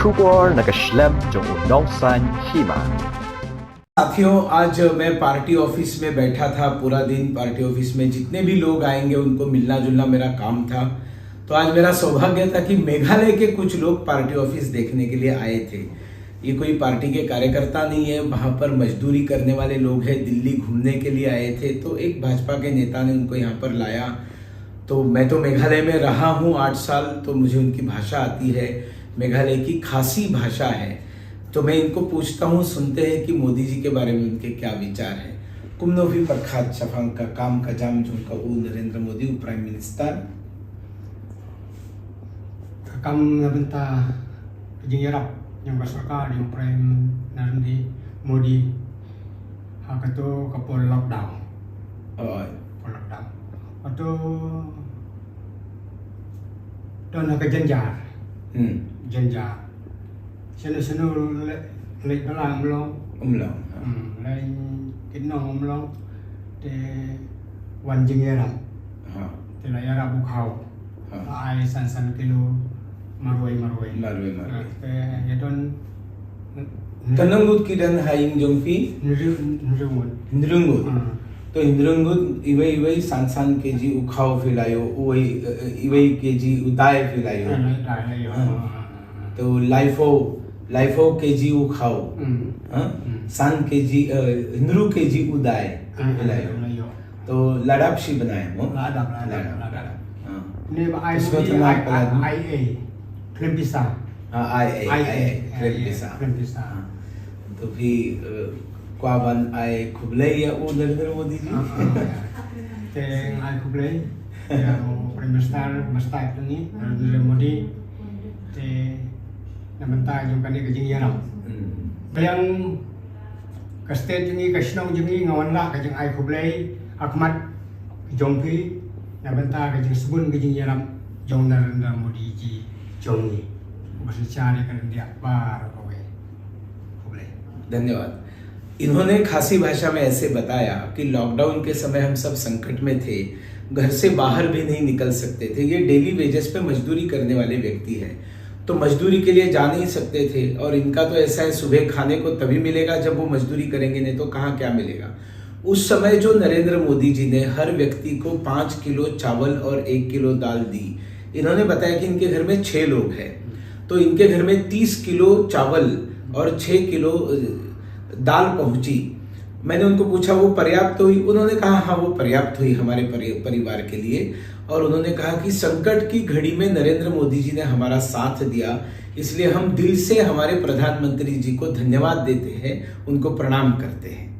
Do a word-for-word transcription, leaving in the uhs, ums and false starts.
Khubor na ka shlem jong u nongsan hima. साथियों, आज मैं पार्टी ऑफिस में बैठा था, पूरा दिन पार्टी ऑफिस में जितने भी लोग आएंगे उनको मिलना जुलना मेरा काम था। तो आज मेरा सौभाग्य था कि मेघालय के कुछ लोग पार्टी ऑफिस देखने के लिए आए थे। ये कोई पार्टी के कार्यकर्ता नहीं है, वहाँ पर मजदूरी करने वाले लोग हैं, दिल्ली घूमने के लिए आए थे। तो एक भाजपा के नेता ने उनको यहाँ पर लाया। तो मैं तो मेघालय में रहा हूँ आठ साल, तो मुझे उनकी भाषा आती है, मेघालय की खासी भाषा है। तो मैं इनको पूछता हूँ, सुनते हैं कि मोदी जी के बारे में उनके क्या विचार है। Kumno phi pyrkhat shaphang ka kam ka jam jong ka u Narendra Modi, u Prime Minister? Ka kam na bynta ka jingïarap jong ka sorkar jong Prime Narendra Modi ha kato ka por lockdown. Oh. Por lockdown. Kato don ha ka jynjar. Hmm. Jynjar. Senu senu le le bala mlong. Mlong. Hmm, le kitno mlong. Te wan jingïarap. Ha. Te la ïarap u khaw. Ha. Ai san san kilo marwei marwei. Marwei marwei. Te ya don. Ka nongut ki don ha ïing jong phi? Hynriew ngut. Hynriew ngut. Hmm. To hynriew ngut iwei iwei san san kg u khaw phi la ïoh, uwei, eh, iwei kg u dai phi la ïoh. Dai la ïoh. Hmm. To laiphew, laiphew kg u khaw. Hmm. Ha? Hmm. San kg, eh, hynriew kg u dai phi la ïoh. To la dap shi bnai mo? La dap, la dap, la dap. Ha. Ni ba ai ai ai ai klim pisa. Ah, ai ai ai klim pisa. Klim pisa. Ha. To phi, eh, kwah ban ai khublei ïa u Narendra Modi ji? Te ai khublei ïa u Prime Minister, Mister ni Narendra Modi. Te na bynta jong kane ka jingïarap. Hmm. Biang ka state jong ngi, ka shnong jong ngi, nga wan lah ka jingai khublei ha khmat jong phi na bynta ka jingsbun ka jingïarap jong Narendra Modi ji jong ngi. Ba synshar ïa ka India baroh kawei. Khublei. धन्यवाद। इन्होंने खासी भाषा में ऐसे बताया कि लॉकडाउन के समय हम सब संकट में थे, घर से बाहर भी नहीं निकल सकते थे। ये डेली वेजेस पे मजदूरी करने वाले व्यक्ति हैं, तो मजदूरी के लिए जा नहीं सकते थे। और इनका तो ऐसा है, सुबह खाने को तभी मिलेगा जब वो मजदूरी करेंगे, नहीं तो कहाँ क्या मिलेगा। उस समय जो नरेंद्र मोदी जी ने हर व्यक्ति को पाँच किलो चावल और एक किलो दाल दी। इन्होंने बताया कि इनके घर में छह लोग हैं, तो इनके घर में तीस किलो चावल और छह किलो, अ, दाल पहुंची। मैंने उनको पूछा, "वो पर्याप्त हुई?" उन्होंने कहा, "हाँ, वो पर्याप्त हुई हमारे परि-, परिवार के लिए।" और उन्होंने कहा कि संकट की घड़ी में नरेंद्र मोदी जी ने हमारा साथ दिया, इसलिए हम दिल से हमारे प्रधानमंत्री जी को धन्यवाद देते हैं, उनको प्रणाम करते हैं।